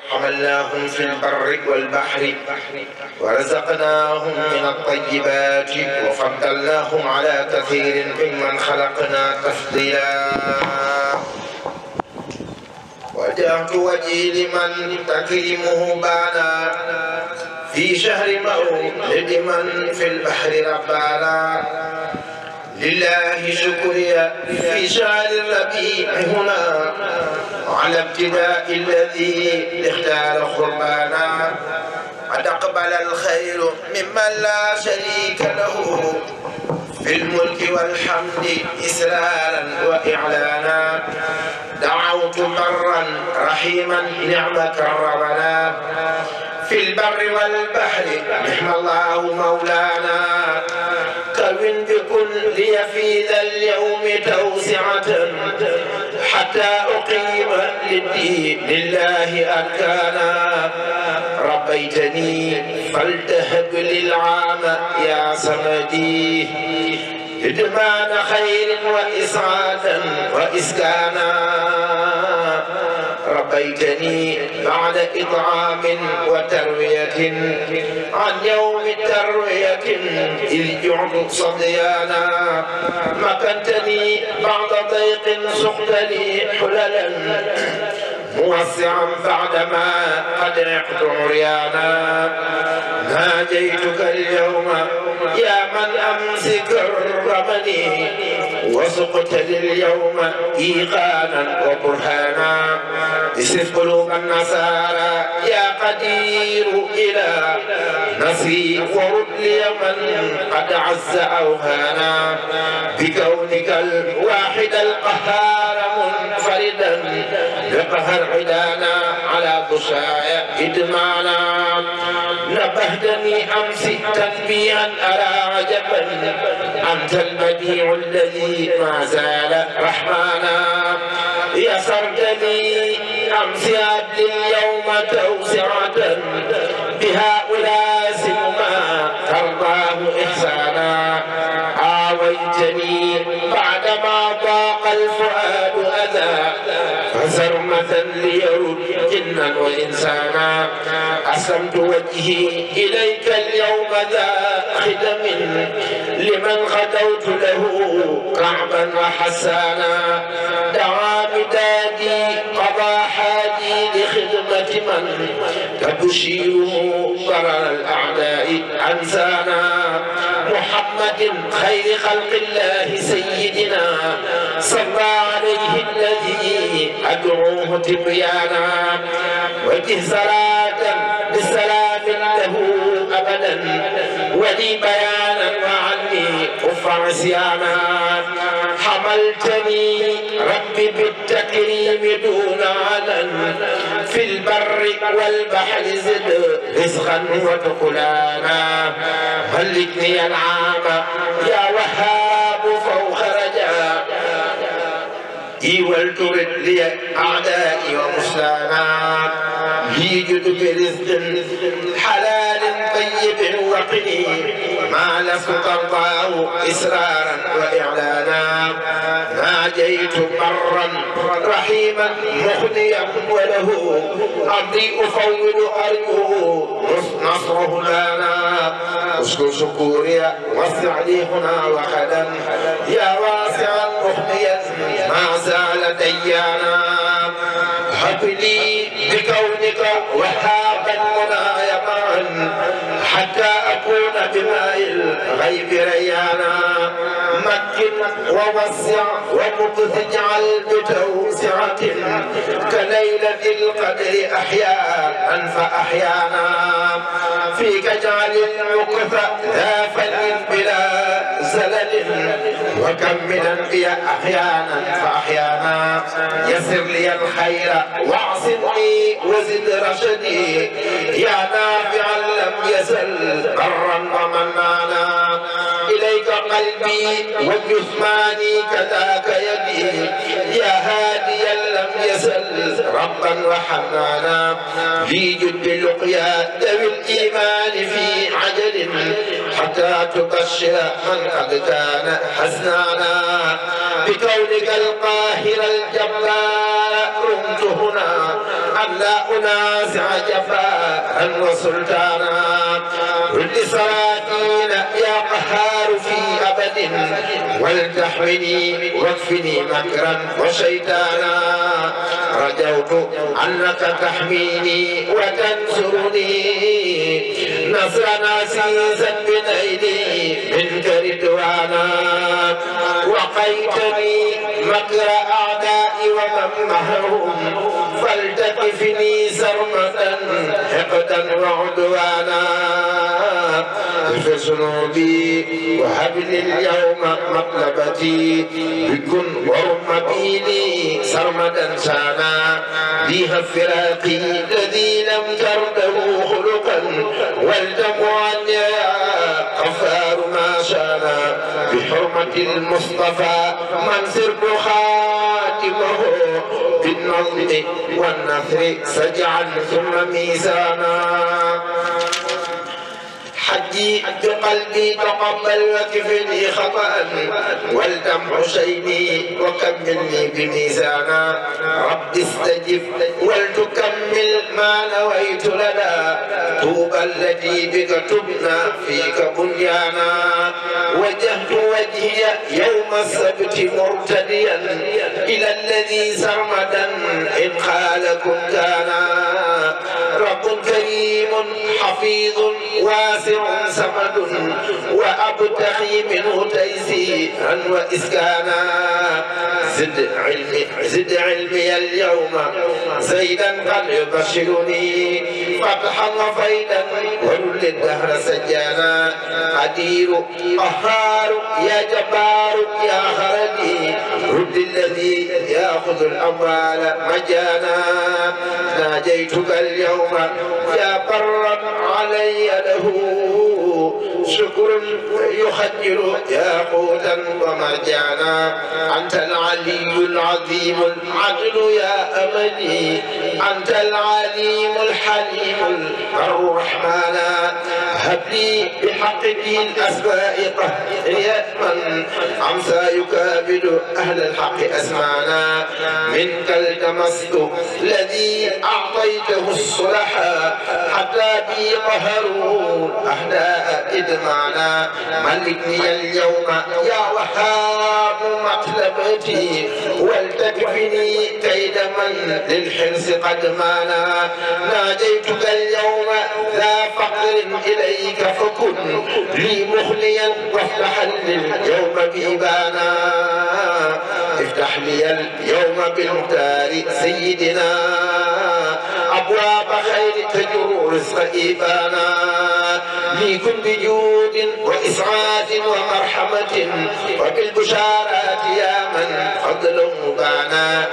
حملناهم في البر والبحر ورزقناهم من الطيبات وفضلناهم على كثير ممن خلقنا تفضيلا وجهت وجهي لمن تكريمه بانا في شهر مولد من في البحر ربانا لله شكري في شهر الربيع هنا على ابتداء الذي اختار قربانا قد أقبل الخير ممن لا شريك له في الملك والحمد إسرارا وإعلانا دعوت برا رحيما نعم كرمنا في البر والبحر نعم الله مولانا كون بكن لي في ذا اليوم توسعة حتى أقيم للدين لله أركانا ربيتني فلتهب للعام يا صمدي إدمان خير وإسعادا وإسكانا ربيتني بعد إطعام وتروية عن يوم التروية إذ جعت صديانا مكنتني بعد ضيق سقت لي حللا موسعا بعدما قد عقت عريانا ناجيتك اليوم يا من أمس كرمني وسقت لليوم إيقانا وبرهانا اسف قلوب النصارى يا قدير إلى نصري ورد لي من قد عز أوهانا بكونك الواحد القهار منفردا لقهر عدانا على بشاع إدمانا نبهتني أمس تنبيها أرى عجبا أنت البديع الذي ما زال رحمانا يسرت لي أمس عبد اليوم توسعة بهؤلاء سلما ترضاه إحسانا آويتني بعدما ضاق الفؤاد أذى فسرمة ليرد جنا وإنسانا أسلمت وجهي إليك اليوم ذا خدم لمن غدوت له كعبا وحسانا دعا بدادي قضى حاجي لخدمة من تبشيره ضرر الأعداء أنسانا محمد خير خلق الله سيدنا صلى عليه الذي أدعوه تبيانا وجه صلاة بسلام له أبدا ولي بيانا وعني كف عصيانا حملتني ربي بالتكريم دون علن في البر والبحر زد رزقا ودخلانا ملكني العام يا وهاب فوق رجاء ولترد لي أعدائي ومسلانا يجد برزق حلال طيب وقني ما لست ترضاه إسرارا وإعلانا ناجيت برا رحيما مخنيا وله أرضي أفوض أرجو نصره لنا أشكر شكوري وسع لي هنا وخدا يا واسعا مخنيا ما زال ديانا هب لي بكونك وهابا منايا معا حتى أكون بماء الغيب ريانا مكن ووسع ومقت اجعل بتوسعة كليلة القدر أحيانا فأحيانا فيك اجعل المكث ذا فن بلا زلل وكم من أنبياء أحيانا فأحيانا يسر لي الخير واعصمني وزد رشدي يا نافعا لم يزل برا ومنانا إليك قلبي وجثماني كذاك يدي يا هاديا لم يزل ربا وحنانا في جد لقيا ذوي الإيمان في عجل حتى تبشر من قد كان حزنانا بكونك القاهر الجبار رمت هنا أن لا أنازع جبارا وسلطانا رد صلاتين يا قهار في أبد ولتحمني واكفني مكرا وشيطانا رجوت أنك تحميني وتنصرني نصرا عزيزا بنيلي منك رضوانا وقيتني مكر أعدائي ومن معهم فلتكفني سرمدا حقدا وعدوانا اغفر ذنوبي وهب لي اليوم مطلبتي بكن ورم بيني سرمدا سانا بها فراقي الذي لم ترده خلقا والتم عني يا غفار ما شانا بحرمة المصطفى من سرت خاتمه بالنظم والنثر سجعا ثم ميزانا حجي بقلبي تقبل وكفني خطأ ولتمح شيني وكملني بميزانا رب استجب ولتكمل ما نويت لنا طوبى التي بك تبنى فيك بنيانا وجهت وجهي يوم السبت مرتديا إلى الذي سرمدا إن خالكم كانا رب كريم حفيظ واسع سمد وأبتغي منه تيسيرا وإسكانا زد علمي اليوم زيدا قد يبشرني فتحا وفيدا ورد الدهر سجانا قدير قهار يا جبار يا خردي رد الذي يأخذ الأموال مجانا ناجيتك اليوم يا برا علي له شكر يخجل ياقوتا ومرجانا أنت العلي العظيم العدل يا أملي أنت العليم الحليم الرحمن هب لي بحق ذي الأسماء قهر من أمسى يكابد أهل الحق أسمانا منك التمست الذي أعطيته الصلحاء حتى بي قهروا أهداء إدمانا ملكني اليوم يا وهاب مطلبتي ولتكفني كيد من للحرص قد مانا ناجيتك اليوم ذا فقر إليك فكن لي مخليا وافتح لي اليوم بيبانا افتح لي اليوم بالمختار سيدنا أبواب خير تجر رزق إيبانا ليكن بجود وإسعاد ومرحمة وبالبشارات يا من فضل مبانا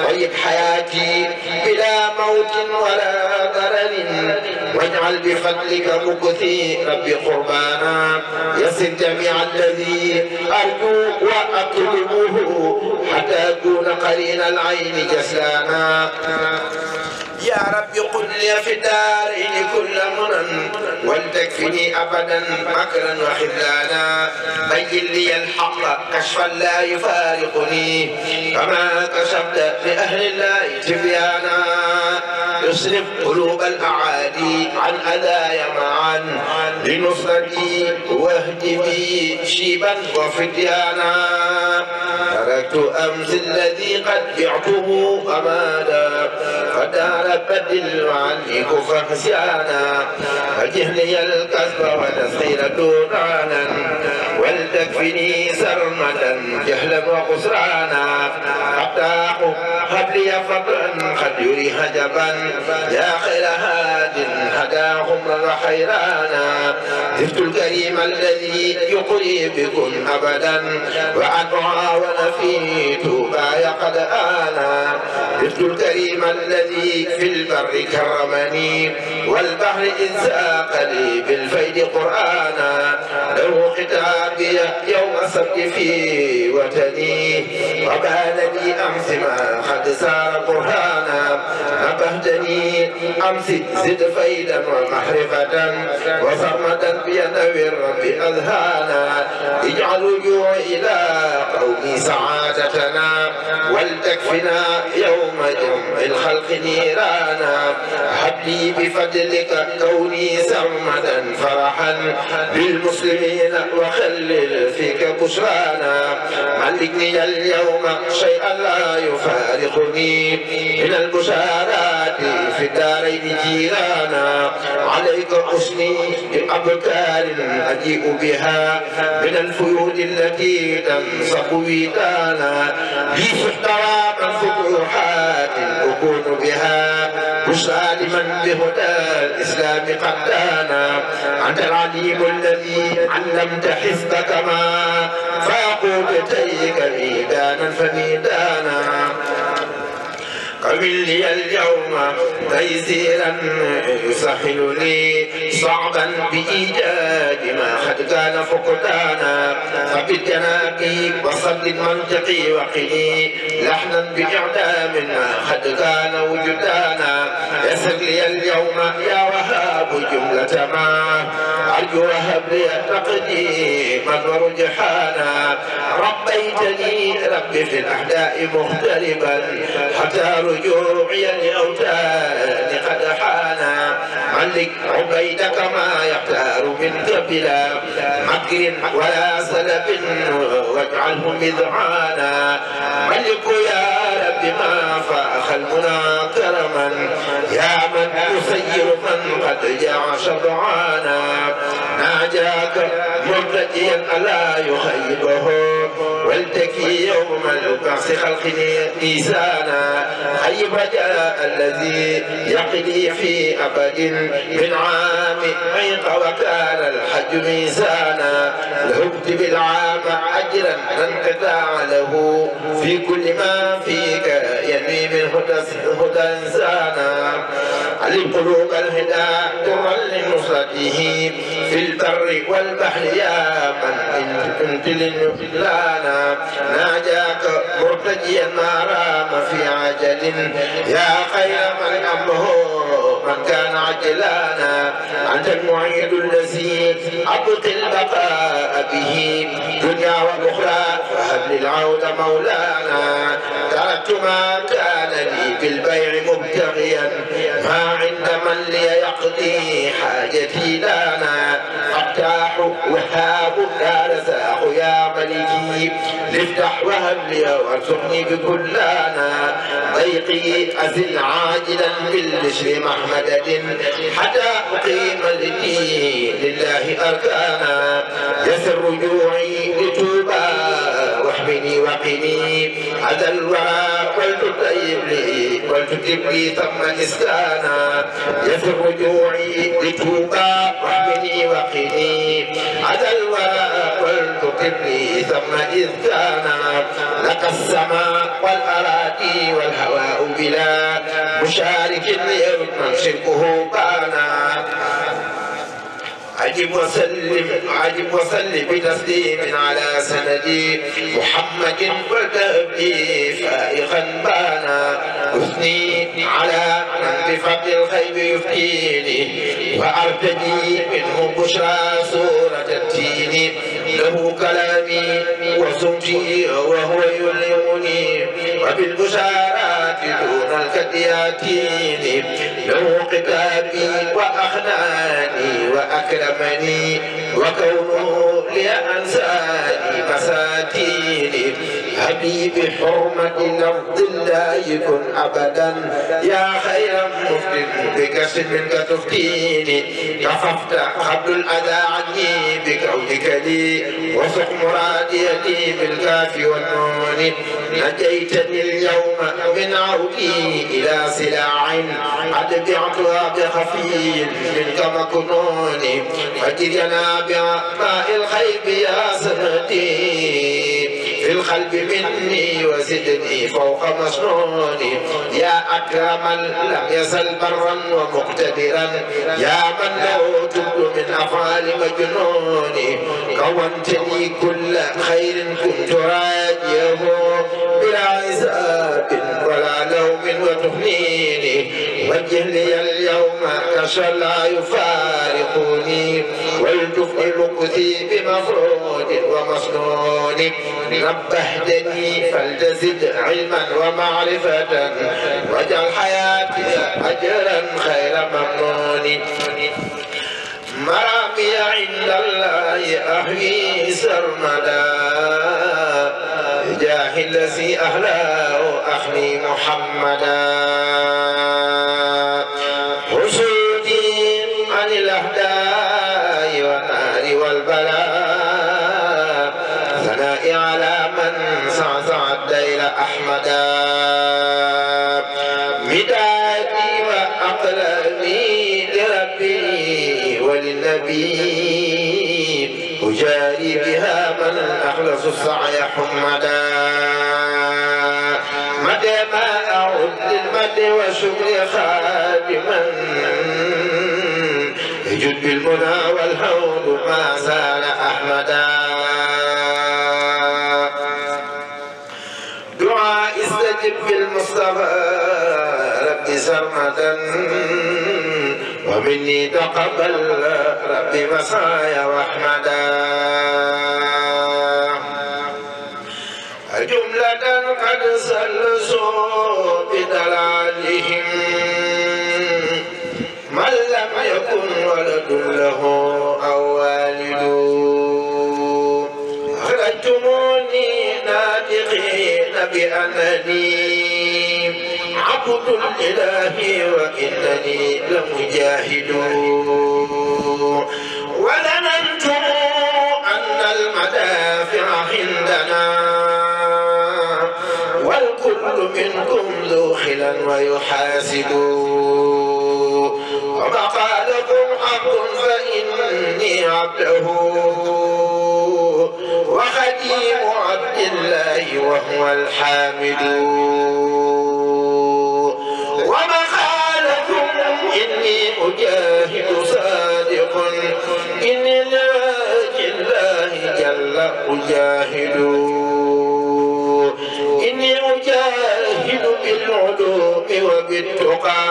طيب حياتي بلا موت ولا ضرر واجعل بفضلك مكثي ربي قربانا يسر جميع الذي أرجو وأطلبه حتى أكون قرين العين جسلانا يا رب قل لي في الدارين كل منن ولتكفني أبدا مكرا وخذلانا بين لي الحق كشفا لا يفارقني كما كشفت لأهل الله تبيانا يصرف قلوب الأعادي عن أذايا معا لنصرتي واهدي بي شيبا وفتيانا تركت أمس الذي قد بعته أمانا فدار بدل عني كفر نسيانا فجهلي الكسب والتسخير دونانا ولتكفني سرمدا جهلا وخسرانا أفتاح هب لي فضلا قد يري هجبا يا خير هاد هداهم وخيرانا زفت الكريم الذي يقري بكم أبدا وأن أعاون في توباي قد آنا زفت الكريم الذي في البر كرمني والبحر إذ ساق لي بالفيد قرآنا له ختابي يوم السبت في وتني وبان لي أمس ما قد سار قرآنا نبهتني أمس زد فيدا يقينا ومحرفة وسرمدا بينوي الرب أذهانا اجعل رجوع إلى قومي سعادتنا ولتكفنا يوم جمع الخلق نيرانا هب لي بفضلك كوني سرمدا فرحا بالمسلمين وخلل فيك بشرانا ملكني اليوم شيئا لا يفارقني من البشارات في الدارين جيرانا عليك أثني بأبكار أجيء بها من الفيود التي تنسق ويدانا لي سحترى من فتوحات أكون بها بشرى لمن بهدى الإسلام قد دانا أنت العليم الذي علمت حفظك ما فقلتيك ميدانا فميدانا قبل لي اليوم تيسيرا يسهل لي صعبا بإيجاد ما قد كان فقدانا فبت جنابي وصد منطقي وقني لحنا بإعدام ما قد كان وجدانا يسر لي اليوم يا وهاب جملة ما أرجو وهب لي تقديما ورجحانا ربيتني ربي في الأحداء مختلفا حتى رجوعي لأوتاني قد حانا ملك عبيدك ما يختار منك بلا مكر ولا سلب واجعله مذعانا ملك يا رب ما فاخ المنى كرما يا من يسير من قد جاع شبعانا ناجاك مرتجيا ألا يخيبه والتكي يوم البعث خلقني ميزانا خيب جاء الذي يقضي في أبد من عام عيق وكان الحج ميزانا له اكتب العام أجرا انقطاع له في كل ما فيك ينمي من هدى إنسانا علم قلوب الهدى ترى لنصرته في البر والبحر يا من انت لنا ناجاك مرتجيا ما رام في عجل يا خير من أمه من كان عجلانا أنت المعيد الذي أبقي البقاء به دنيا وأخرى فهب للعود مولانا تركت ما كان لي بالبيع مبتغيا ما عند من لي يقضي حاجتي لنا افتح وهاب يا رزاق يا ملكي افتح وهب لي وارزقني بكلانا ضيقي أزل عاجلا بالبشر محمدة حتى أقيم للدين لله أركانا يسر رجوعي لتوبى واحمني وقني هذا الورى ولتطيب لي ولتكتب لي ثم إسكانا يسر رجوعي لتوبى واحمني وقني هذا الورى ولتكتب لي ثم إسكانا لك السماء والأراضي والهواء بلا مشارك يرمى شركه بانا عجب وسلم بتسليم على سندي محمد وتبدي فائقا بانا أثني على من بفضل الغيب يفتيني وأرتدي منه بشرى سورة التين له كلامي وصوتي وهو يلهمني وبالبشارات دون الكدياتين له كتابي وأخناني وأكرمني وكونه لأنساني مساتيني حبيبي حرمة لفظ لا يكن أبدا يا خير مفتن بكسر منك تفتيني كففت قبل الأذى عني بكونك لي وسق مراديتي بالكاف والنون نجيتني اليوم من عودي إلى سلاع قد بعتها بخفي منك مكنون فجرنا بماء الخيب يا سندي في القلب مني وزدني فوق مسنوني يا أكرم لم يزل برا ومقتدرا يا من له تبد من أفعال مجنوني كونتني كل خير كنت راجيه بلا عذاب ولا لوم وتهنيني وجه لي اليوم شاء لا يفارقني والتف مكثي بمفروض ومسنون نبهتني فلتزد علما ومعرفة واجعل حياتي أجرا خير ممنون مرامي عند الله أهوي سرمدا جاه الذي أهلاه أخلي محمدا حسودي عن الأهداء والنار والبلاء ثنائي على من صعصع الدير أحمدا مدادي وأقلامي لربي وللنبي أجاري بها من أخلص السعي حمدا متى ما أعود للمد وشكر خادما يجد بالمنى والهول ما زال أحمدا دعاء استجب بالمصطفى ربي سرمدا ومني تقبل ربي مسايا واحمدا جملة قد سلسوا بدلالهم من لم يكن ولد له أو والد أخرجتموني ناطقين بأنني عبد الإله وإنني لمجاهد وظننتم أن المدافع عندنا والكل منكم ذو خلا ويحاسد ومقالكم حق فإني عبده وخديم عبد الله وهو الحامد ومقالكم إني أجاهد صادق إني لوجه الله جل أجاهد إني أجاهد بالعلوم وبالتقى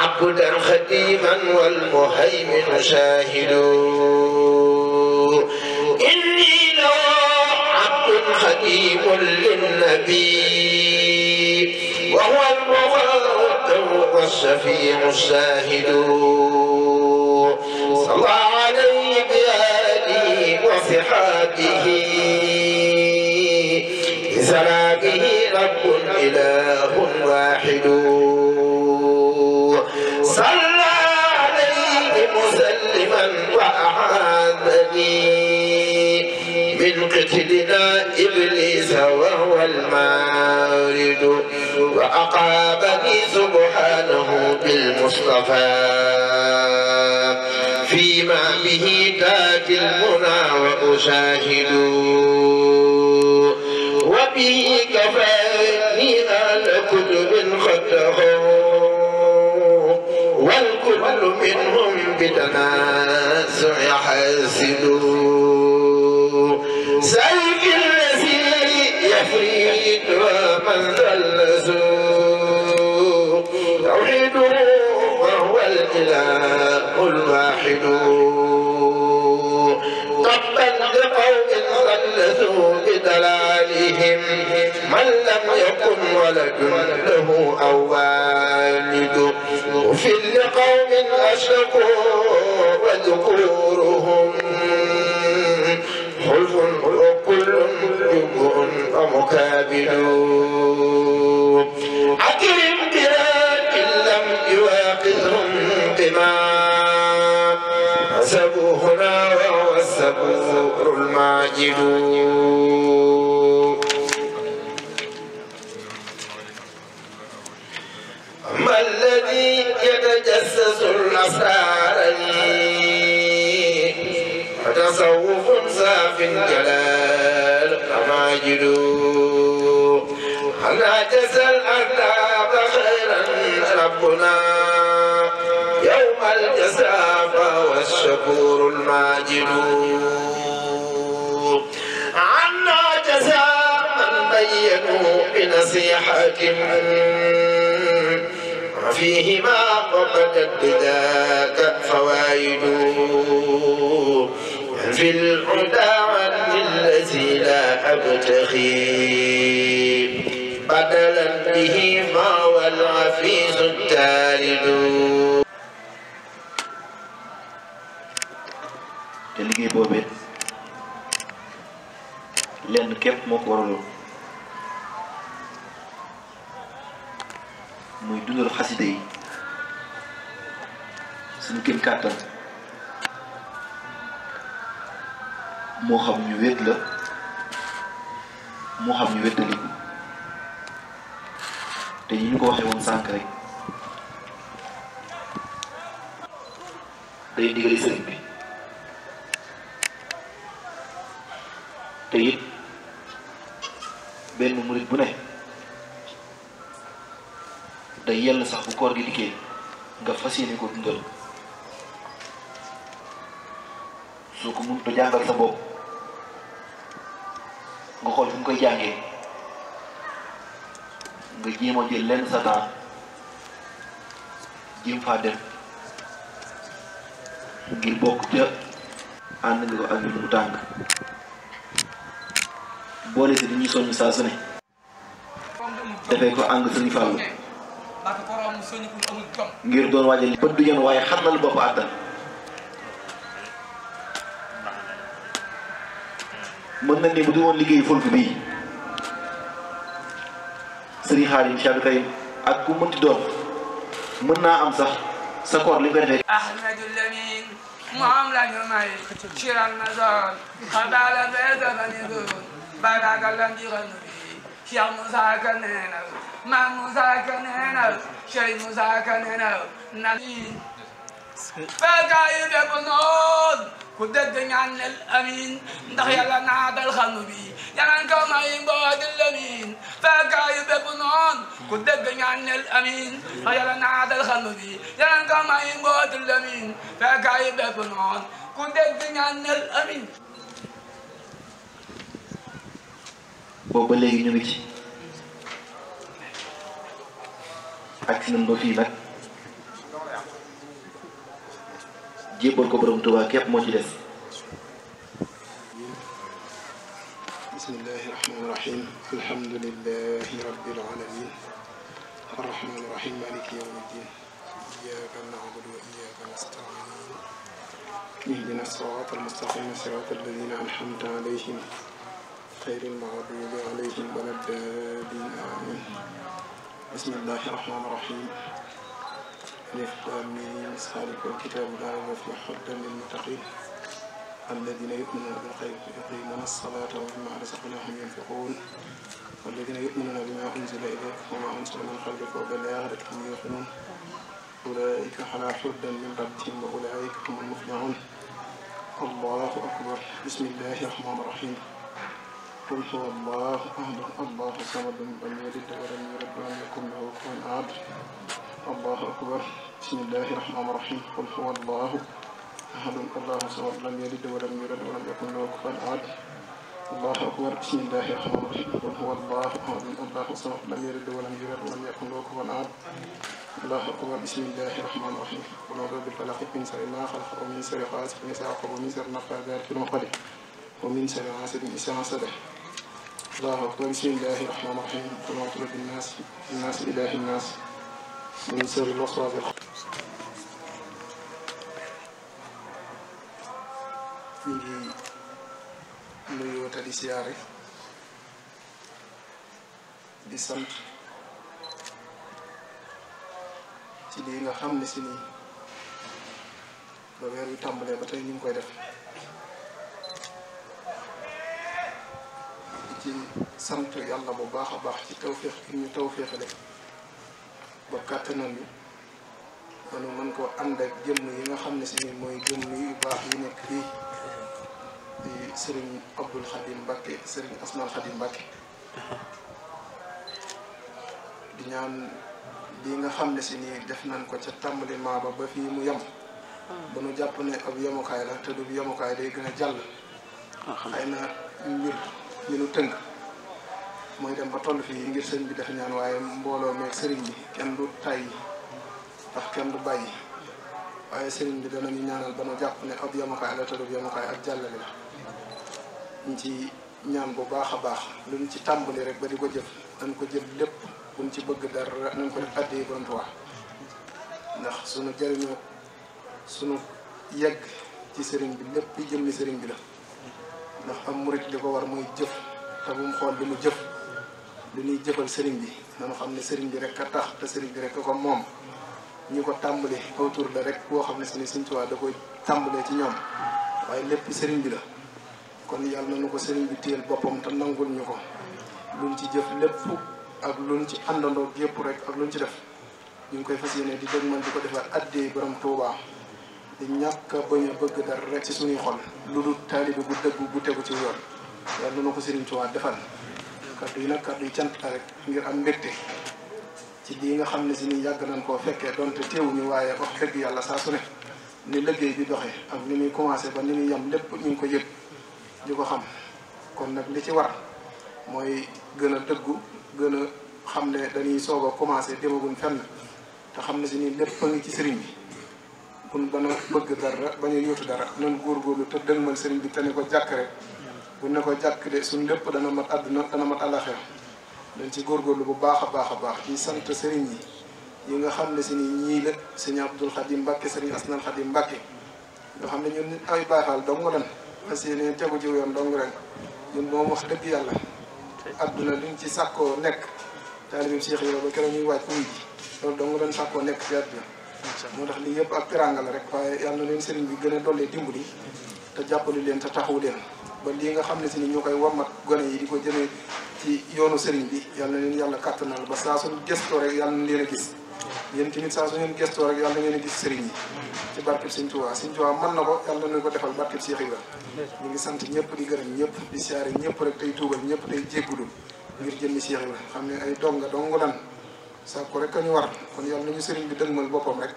عبدا خديما والمهيمن شاهد إني لو عبد خديم للنبي وهو المقدم والشفيع الشاهد صلى عليه بآله وصحابه سرى به رب إله واحد صلى عليه مسلما وأعاذني من قتلنا إبليس وهو المارد وأقامني سبحانه بالمصطفى فيما به تاتي المنى وأشاهد وبه كفاني آل كتب خطه والكل منهم بتنازع يحاسد سيف الذي يفريد ومن ذلزوا توحيده وهو الإله الواحد طبا لقوم ثلثوا بدلالهم من لم يكن ولد له أو والد وفي لقوم أشركوا وذكورهم خلف وكل جمع ومكابد أكرم براد لم يواخذهم بما حسبوا هنا وهو السبور الماجد أما الذي يتجسس الأسرار فتصوف صاف جلال ماجد أنا جزى الأرباب خيرا ربنا يوم الجزاء فهو الشكور الماجد عنا جزاء من بينوا بنصيحة فيهما وبدت بذاك فوائد في الهدى عن الذي لا أبتغي بدلا به ما والعفيز التالد. te liggéey boobee lenn képp moo ko waraloon muy dundal xasida yi suñu gën kàttan moo xam ñu wét la moo xam ñu wéttaliku te yi ñu ko waxee woon sànq rek day digali sëriñ bi te it benn murit bu ne day yell sax bu koor gi dikkee nga fas yéene ko dundal soo ko mënut a jàngal sa bopp nga xool fu ñu koy jàngee nga jéem a jël lenn sa temps jéem faa dem ngir bokk ca ànd nga ko ak ñun mu tàng boole si dañuy soññ saa su ne defee ko ànd Sëriñ Fallu ngir doon waajal bët du yoon waaye xam na lu bopp àttan mën na ne bu du woon liggéey fulk bii Sëriñ Xaadim Cheikh Karim ak ku mënti doon mën naa am sax sa koor li nga koy defee Ahmadul Lamin moom la ñu may ciral na zone xabaala beesabani gun barakalam jiranu bi Cheikh Moussa Ka nee na Maam Moussa Ka nee na Cheikh Moussa Ka nee na nabi fekkaay bépp noon ku dégg ñaanal amin ndax yàlla naatal xanu bi yàlla ko may mboodil amin fekkaay bépp noon ku dégg ñaanal amin ndax yàlla naatal xanu bi yàlla ko may mboodil amin fekkaay bépp noon ku dégg ñaanal amin. boobu ba léegi ñu ngi ci ak si nañ ba fii nag jébbal ko borom Tuubaa képp moo ci des. bismillahi rahmaani rahim alhamdulillahi rabbil alamin arrahmaani rahim maliki yawmi ddin iyyaka na'budu wa iyyaka nasta'in ihdina sirata almustaqim sirata alladhina an'amta alayhim ghayril maghdubi alayhim waladdallin amin bismillahi rahmaani rahim alif lam mim zalikal kitabu la rayba fihi hudan lil muttaqin الذين يؤمنون بالغيب ويقيمون الصلاة ومما رزقناهم ينفقون والذين يؤمنون بما أنزل إليك وما أنزل من قبلك وبالآخرة هم يوقنون أولئك على هدى من ربهم وأولئك هم المفلحون الله أكبر بسم الله الرحمن الرحيم قل هو الله أحد الله الصمد لم يلد ولم يولد ولم يكن له كفوا أحد الله أكبر بسم الله الرحمن الرحيم قل هو الله أحد الله الصمد لم يلد ولم يولد ولم يكن له كفوا أحد الله أكبر بسم الله الرحمن الرحيم قل هو الله أحد الله الصمد لم يلد ولم يولد ولم يكن له كفوا أحد الله أكبر بسم الله الرحمن الرحيم قل أعوذ بالفلق من شر ما خلق ومن شر غاسق إذا وقب ومن شر النفاثات في العقد ومن شر حاسد إذا حسد الله أكبر بسم الله الرحمن الرحيم قل أعوذ بالناس إله الناس من شر الوسواس ñu ngi nuyoo te di siyaare di sant ci lii nga xam ne si nii ba weer wi tàmbalee ba tey ñu ngi koy def di ci sant yàlla bu baax a baax ci tawféex gi ñu tawféexale ba kàttanal bi manu mën koo ànd ak jëmm yi nga xam ne si nii mooy jëmm yu baax yi nekk fii di Serigne Abdoul Khadim Mbacké Serigne Asmal Khadim Mbacké di ñaan lii nga xam ne si nii def nañ ko ca tàmbali maa ba fii mu yem ba nu jàpp ne ab yemukaay la te du yemukaay day gën a jàll xëy na mbir mi nu tënk mooy dem ba toll fii ngir sëriñ bi def ñaan waaye mbooloo meeg sëriñ bi kenn du tay ndax kenn du bàyyi waaye sëriñ bi danañu ñaanal ba nu jàpp ne ab yamukaay la tëdd yamukaay ak jàllale la ñu ci ñaan bu baax a baax luñ ci tàmbali rek ba di ko jëf dañ ko jëf lépp buñ ci bëgg dara nañ ko def addee Borom Tuubaa ndax sunu jëriñoo sunu yegg ci sëriñ bi lépp jëmmi sëriñ bi la ndax am murit li ko war mooy jëf te bu mu xool li mu jëf li ñuy jëfal sëriñ bi dañu xam ne sëriñ bi rek a tax te sëriñ bi rek a ko moom ñu ko tàmbali autour la rek boo xam ne si ni Sëriñ Tuubaa da koy tàmbalee ci ñoom waaye lépp sëriñ bi la kon yàlla na nu ko sëriñ bi téyel boppam te nangul ñu ko luñ ci jëf lépp ak luñ ci àndandoo yëpp rek ak luñ ci def ñu ngi koy fas yéene di dëgg man di ko defar addee Borom Tuubaa di ñàkk a bañ a bëgg dara rek ci suñuy xol lu dul taalibe gu dëgg gu tegu ci yoon yàlla na ko Sëriñ Tuubaa defal kaddu yi nag kaddu yi cant la rek ngir am mbégte ci lii nga xam ne si ni yàgg nañ koo fekkee donte teewuñu waaye wax dëgg yàlla saa su ne ni liggéey bi doxee ak ni muy commencé ba ni muy yem lépp ñu ngi ko yëg di ko xam kon nag li ci war mooy gën a dëggu gën a xam ne dañuy soog a commencé demaguñ fenn te xam ne si ni lépp a ngi ci sëriñ bi buñ bana bëgg dara bañ a yóotu dara nan góorgóorlu te dëgmal sëriñ bi te ne ko jàkk rek bu ne ko jàkk de suñ lépp dana mat àdduna dana mat àllaxira dañ ci góorgóorlu bu baax a baax a baax di sant sëriñ yi nga xam ne si ni ñii la sëriñ Abdul Xadim Mbàkke sëriñ Asnal Xadim Mbàkke nga xam ne ñun nit ay baaxal dong nga lan parce que ne tegu ci yoon dong rek ñun moom wax dëgg yàlla àdduna liñ ci sàkkoo nekk taalibe Cheikh yi ba keroog ñuy wàcc uy ji loolu dong dañ sàkkoo nekk ci àdduna moo tax lii yëpp ak teraanga la rek waaye yàlla na leen sëriñ bi gën a dollee dimbali te jàppali leen te taxawu leen ba lii nga xam ne si ni ñoo koy wommat gone yi di ko jëmee ci yoonu sëriñ bi yàlla na leen yàlla kàttanal ba saa suñu gëstoo rek yàlla na leen a gis yéen tamit saa su ngeen gëstoo rek yàlla na ngeen a gis sëriñ yi ci barkeb Sëriñ Tuubaa Sëriñ Tuubaa mën na ko yàlla na ko defal barkeb Cheikh Ibra ñu ngi sant ñëpp di gërëm ñëpp di siyaare ñëpp rek tey tuubal ñëpp tey jéggulu ngir jëmmi Cheikh Ibra xam ne ay donga dong lan saa ko rek a ñu war kon yàlla nañu sëriñ bi dëgmal boppam rek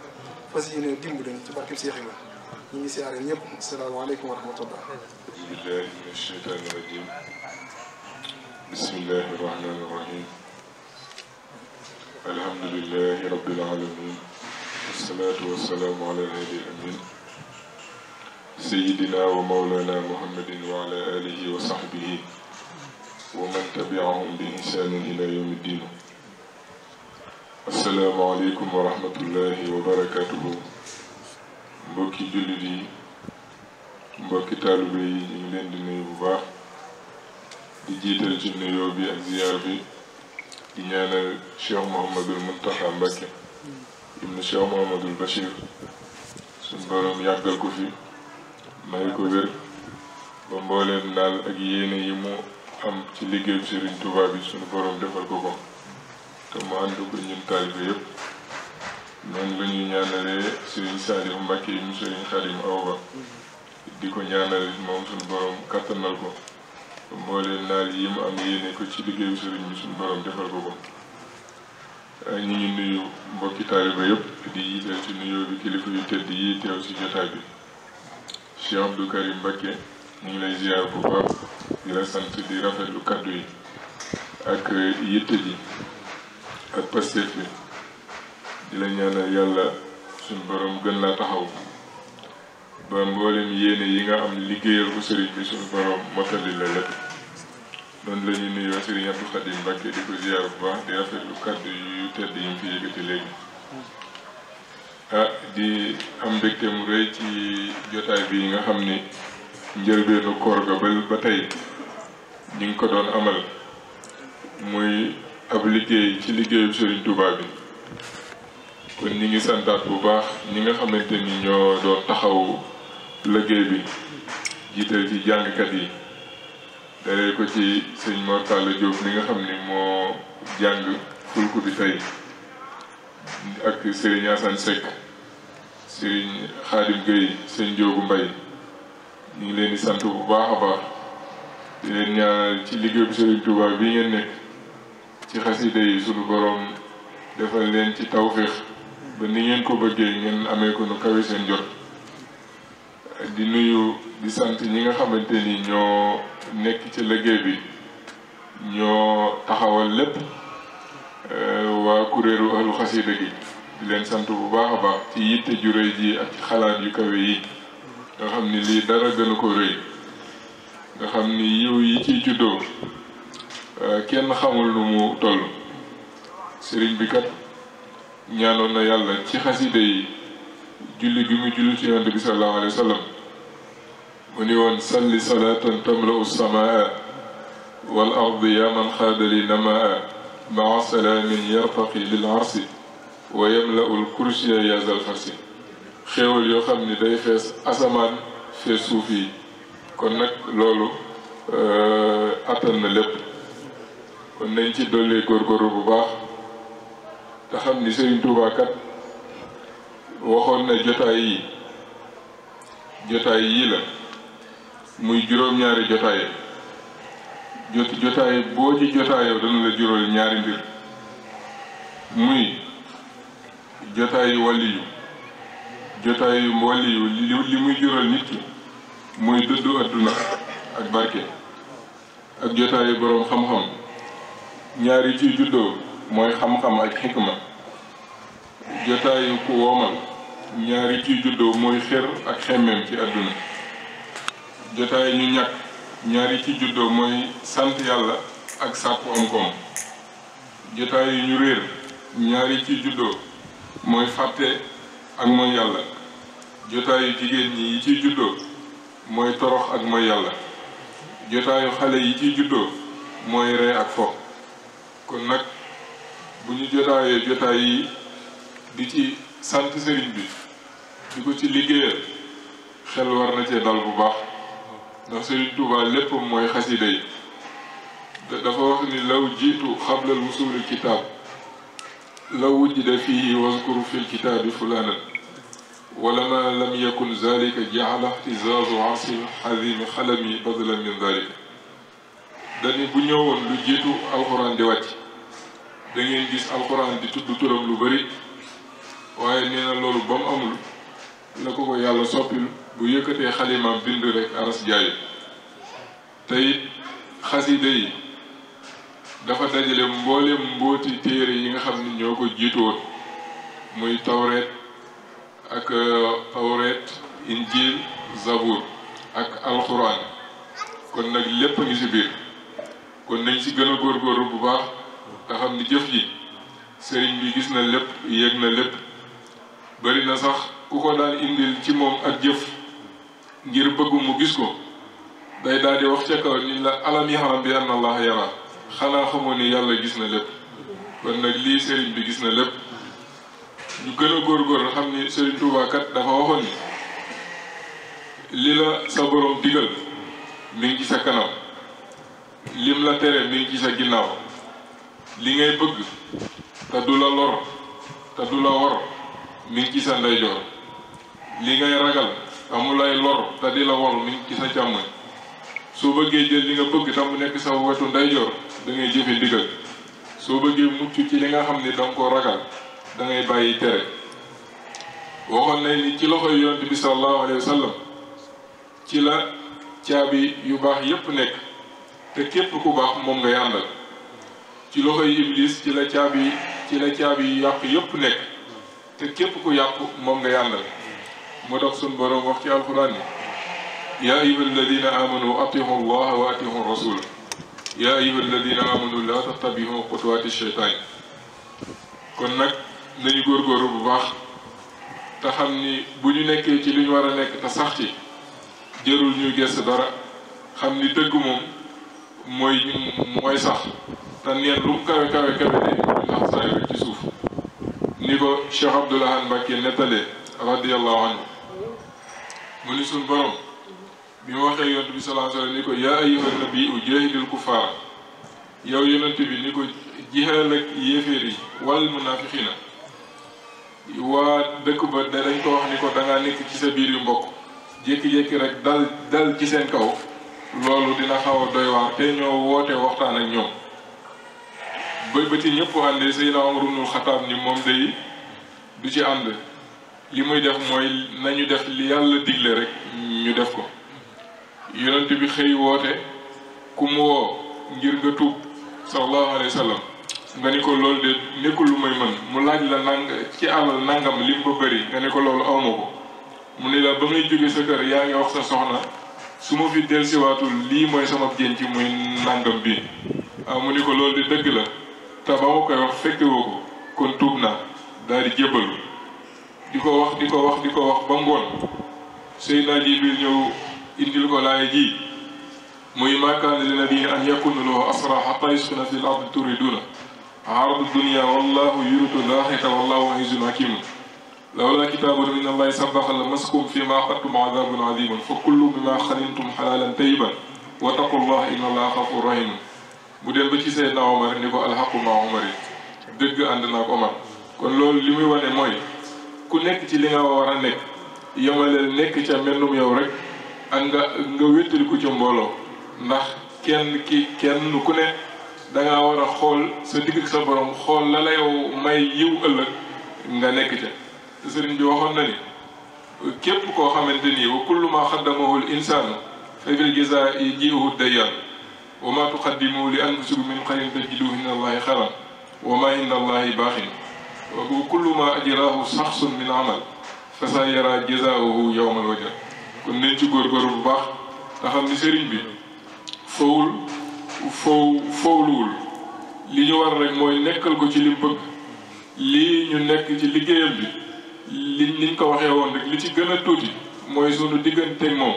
fas yéene dimbali ci barkeb Cheikh Ibra ñu ngi siyaare ñëpp asalaamaaleykum wa rahmatullah billahi min asheytaani rajim bismillahi rahmani rahim alhamdulillahi rabbil alamin wassalatu wassalamu ala al-hadi al-amin sayyidina wa mawlana muhammadin wa ala alihi wa sahbihi wa man tabi'ahum bi ihsanin ila yawmi ddin assalaamu aleykum wa rahmatullahi wa barakatuhu mbokki jullit yi mbokki taalibe yi ñu ngi leen di nuyu bu baax di jiital ci nuyoo bi ak ziyaar bi di ñaanal Cheikh Mouhamadul Muntaxa Mbacké ibnu Cheikh Mouhamadul Bachir suñ borom yàggal ko fi may ko wér ba mbooleem naal ak yéene yi mu am ci liggéeyu Serigne Touba bi suñu borom defal ko ko te mu ànd ko ñun taalibe yëpp noonu la ñuy ñaanalee Serigne Saliou Mbacké ibnu Serigne Khadim Awa Ba di ko ñaanal moom suñu borom kattanal ko mbooleem naal yi mu am yéene ko ci liggéeyu Serigne bi suñu borom defal ko ko ñu ngi nuyu mbokki taaliba yëpp di yiiteel ci nuyoo bi kilifa yu tedd yi teew ci jotaay bi Cheikh Abdou Karim Mbacké ñu ngi lay ziar bu baax di la sant di rafetlu kaddu yi ak yitte ji ak pasteef bi di la ñaanal yàlla suñu borom gën laa taxaw ba mboolem yéene yi nga am liggéeyal ko sëriñ bi suñu borom mottali la lépp noonu la ñuy nuyoo sëriñ Abdou Khadim Mbacké di ko ziar bu baax di rafetlu kaddu yu tedd yi mu fi yëkkati léegi di am mbégte mu rëy ci jotaay bi nga xam ni njëlbeenu koor ga ba tey ñu ngi ko doon amal muy ab liggéey ci liggéeyu Serigne Touba bi kon ñi ngi santaat bu baax ñi nga xamante ni ñoo doon taxaw liggéey bi jiital ci jàngkat yi dalee ko ci sëñ Mor Talla Diop mi nga xam ni moo jàng fulku bi tey ak Serigne Assane Seck Serigne Khadim Gueye sëñ Diogu Mbaye ñu ngi leen di sant bu baax a baax di leen ñaanal ci liggéeyu Serigne Touba bi ngeen nekk ci xasida yi sunu borom defal leen ci tawféex ba ni ngeen ko bëggee ngeen amee ko nu kawe seen jot di nuyu di sant ñi nga xamante ni ñoo nekk ci liggéey bi ñoo taxawal lépp waa kuréelu ahlu xasida gi di leen sant bu baax a baax ci yitte ju rëy ji ak ci xalaat yu kawe yi nga xam ni lii dara gënu ko rëy nga xam ni yiw yi ciy juddoo kenn xamul nu mu toll. sëriñ bi kat ñaanoon na yàlla ci xaside yi julli gi mu julli ci yonent bi sallallahu alayhi wa sallam mu ni woon salli salaatan tamla'u samaa wal ardi yaa man xaadali namaa maa salaamin yartaqi lil arsi wa yamla'ul kursiya yaa zal farsi xéewal yoo xam ni day fees asamaan fees suuf yi kon nag loolu attan na lépp kon nañ ci dollee góorgóorlu bu baax te xam ni Sëriñ Tuubaa kat waxoon na jotaay yii la muy juróom-ñaari jotaay boo ci jotaayoo dana la jural ñaari mbir muy jotaayu waliyu li muy jural nit ki muy dëddu adduna ak barke ak jotaayu boroom xam-xam ñaari ciy juddoo mooy xam-xam ak xikma jotaayu ku woomal ñaari ciy juddoo mooy xër ak xemmeem ci àdduna jotaay ñu ñàkk ñaari ci juddoo mooy sant yàlla ak sàkku am koom jotaay yu ñu réer ñaari ci juddoo mooy fàtte ak mooy yàlla jotaayu jigéen ñi yi ciy juddoo mooy torox ak mooy yàlla jotaayu xale yi ciy juddoo mooy ree ak fo kon nag bu ñu jotaayee jotaay yi di ci sant sëriñ bi di ko ci liggéeyal xel war na cee dal bu baax ndax Sëriñ Tuubaa lépp mooy xasida yi dafa wax ni law jiitu xablal wusuuli kitaab law wujjida fiihi waskuru fil kitaabi fulaanan wala ma lam yakun zalika jaala ihtizaazu arsil xazimi xalami badlan min zalika dani bu ñëwoon lu jiitu alxuraan di wàcc da ngeen gis alxuraan di tudd turam lu bari waaye nee na loolu ba mu amul la ko yàlla soppil bu yëkkatee xalimaam bind rek aras jaayu te it xasida yi dafa dajale mbooleem mbooti téere yi nga xam ni ñoo ko jiitu woon muy tawreet injil zabur ak alxuraan kon nag lépp ngi ci biir kon nañ ci gën a góorgóorlu bu baax te xam ni jëf ji sëriñ bi gis na lépp yéeg na lépp bari na sax ku ko daan indil ci moom ak jëf ngir bëgg mu gis ko day daal di wax ca kaw ni la alam yaxaram bi anna allah yara xanaa xamoo ni yàlla gis na lépp kon nag lii sëriñ bi gis na lépp ñu gën a góorgóorlu xam ni Sëriñ Tuubaa kat dafa waxoon ni li la sa borom digal mi ngi ci sa kanam lim la tere mi ngi ci sa ginnaaw li ngay bëgg te du la lor te du la wor mi ngi ci sa ndeyjoor li ngay ragal amulay lor te di la wor mi ngi ci sa càmmoñ soo bëggee jël li nga bëgg te mu nekk sa wetu ndeyjoor da ngay jëfe ndigal soo bëggee mucc ci li nga xam ni danga ko ragal da ngay bàyyi tere waxoon nañ ni ci loxoy yonent bi sallallahu alayhi wa sallam ci la caabi yu baax yépp nekk te képp ku baax moom ngay àndal ci loxoy iblis ci la caabi yu yàq yépp nekk te képp ku yàqu moom ngay àndal moo tax suñ boroom wax ci alxuraan ni yaa ayyuha alladina amanu atihu allaha wa atihu rasula yaa ayyuha alladina amanu la tattabihu xutuwaati sheytaan kon nag nañu góorgóorlu bu baax te xam ni bu ñu nekkee ci li ñu war a nekk te sax ci jërul ñu gëstu dara xam ni dëgg moom mooy sax te neen lu mu kawe kawe kawe day ndax saay rek ci suuf ni ko Cheikh Abdoul Ahad Mbacké nettalee radiyallahu anhu mu ni suñ borom bi mu waxee yonent bi sallallahu alayhi wa sallam ni ko yaa ayyuhan nabiyyu jaahidil kuffaar yow yonent bi ni ko jihaal ak yéeféer yi wal munaafiqiina waa dëkk ba dañ ko wax ni ko dangaa nekk ci sa biir yu mbokk jékki-jékki rek dal ci seen kaw loolu dina xaw a doy waar te ñoo woote waxtaan ak ñoom ba ci ñëpp àndee Seydina Umar ibnul Xattaab ni moom day du ci ànd li muy def mooy nañu def li yàlla digle rek ñu def ko yonent bi xëy woote ku mu woo ngir nga tuub sallallahu alayhi wa sallam nga ni ko loolu de nekkul lu may mën mu laaj la ci alal nangam lim ba bëri nga ne ko loolu awma ko mu ne la ba ngay jóge sa kër yaa ngi wax sa soxna su ma fi dellusiwaatul lii mooy sama denc muy nangam bi mu ni ko loolu de dëgg la te ba ma koy wax fekke woo ko kon tuub naa daal di jébbalu di ko wax ba ngoon Seydina Jibril ñëw indil ko laay ji muy maa kaana li nabiyyin an yakuna lahu asraa hattaa yuskina fil ardi turiduna ardu dunya wallahu yuridu l-aaxirata wallahu aziizun hakiim lawlaa kitaabun min allahi sabaqa lamassakum fiimaa axadtum azaabun aziimun fa kuluu mimmaa xanintum halaalan tayyiban wattaqullaha inna allaha gafuurun rahiim mu dem ba ci Seydina Omar ni ko alxaqu maa Omar yi dëgg ànd naa ko Omar kon loolu li muy wane mooy ku nekk ci li nga war a nekk yemaleel nekk ca mennum yow rek ak nga wéttali ko ca mbooloo ndax kenn ku ne dangaa war a xool sa digg ak sa borom xool la la yow may yiw ëllëg nga nekk ca sëriñ bi waxoon na ni képp koo xamante ni wa kullu ma xaddamahu l insaanu fa bil jazaa'i ji'uhu dayyaan wa ma tuqaddimu li anfusikum min xayrin tajiduhu inda allahi xayran wa ma inda allahi baaxin wa kullu ma ajraahu saxsun min amal fa sa yara jazaa'uhu yawmal wajh kon nañ ci góorgóorlu bu baax nga xam ni sëriñ bi fowluwul li ñu war rek mooy nekkal ko ci lim bëgg lii ñu nekk ci liggéeyam bi niñ ko waxee woon rek li ci gën a tuuti mooy sunu digganteeg moom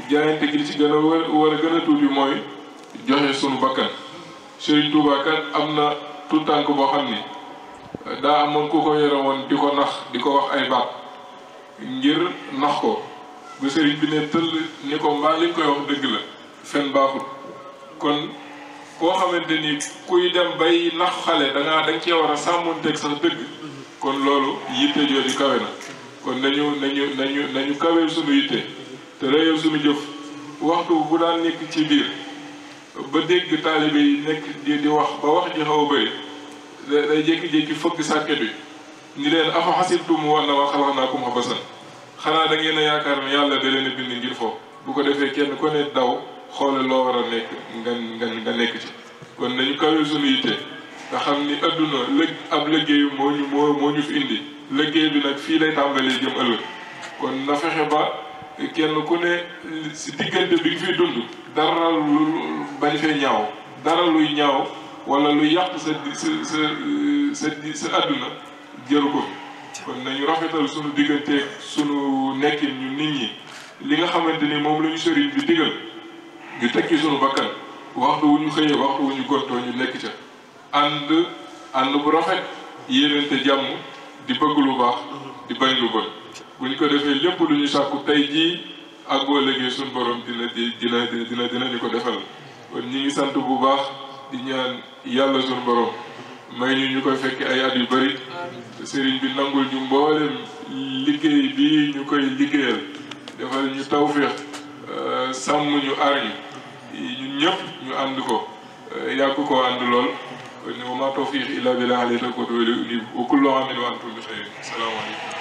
jaayante gi li ci gën a war a gën a tuuti mooy joxe sunu bakkan Serigne Touba kat am na tout tànk boo xam ni daa amoon ku ko yore woon di ko nax di ko wax ay baat ngir nax ko ba Serigne bi ne tëll ni ko mbaa li nga koy wax dëgg la fen baaxut kon koo xamante ni kuy dem bay nax xale da cee war a sàmmonteeg sax dëgg kon loolu yitte jooju kawe na kon nañu kaweel sunu yitte te réyal sunu jëf waxtu bu daan nekk ci biir ba dégg taalibe yi nekk di wax ba wax ji xaw a bëri day jékki-jékki fëgg sàkket bi ni leen afa xasibtum annamaa xalaqnaakum abasan xanaa da ngeen a yaakaar ne yàlla da leen a bind ngir foofu bu ko defee kenn ku ne daw xoole loo war a nekk nga nekk ci kon nañu kaweel sunu yitte nga xam ni adduna ab liggéey moo ñu fi indi liggéey bi nag fii lay tàmbalee jëm ëllëg kon na fexe ba kenn ku ne si diggante bi nga fiy dund dara lu bañ fee ñaaw dara luy ñaaw wala luy yàq sa adduna jëru ko kon nañu rafetal sunu digganteeg sunu nekkin ñu nit ñi li nga xamante ni moom la ñu sëriñ bi digal ñu tekki sunu bakkan waxtu wu ñu xëyee waxtu wu ñu gontoo ñu nekk ca ànd bu rafet yéenante jàmm di bëgg lu baax di bañ lu bon bu ñu ko defee lépp lu ñu sàkku tey jii ak boo léegi suñu borom dina ñu ko defal kon ñi ngi sant bu baax di ñaan yàlla suñu borom may ñu koy fekk ay at yu bari sëriñ bi nangul ñu mboolem liggéey bi ñu koy liggéeyal defal ñu tawféex sàmm ñu aar ñu ñun ñëpp ñu ànd ko yàgg ko ànd lool wa maa tawfiiqi illaa billaah alayhi tawakkaltu wa ilayhi uniib wa kullu aamin wa antum bi xayr. Assalaamu aleykum.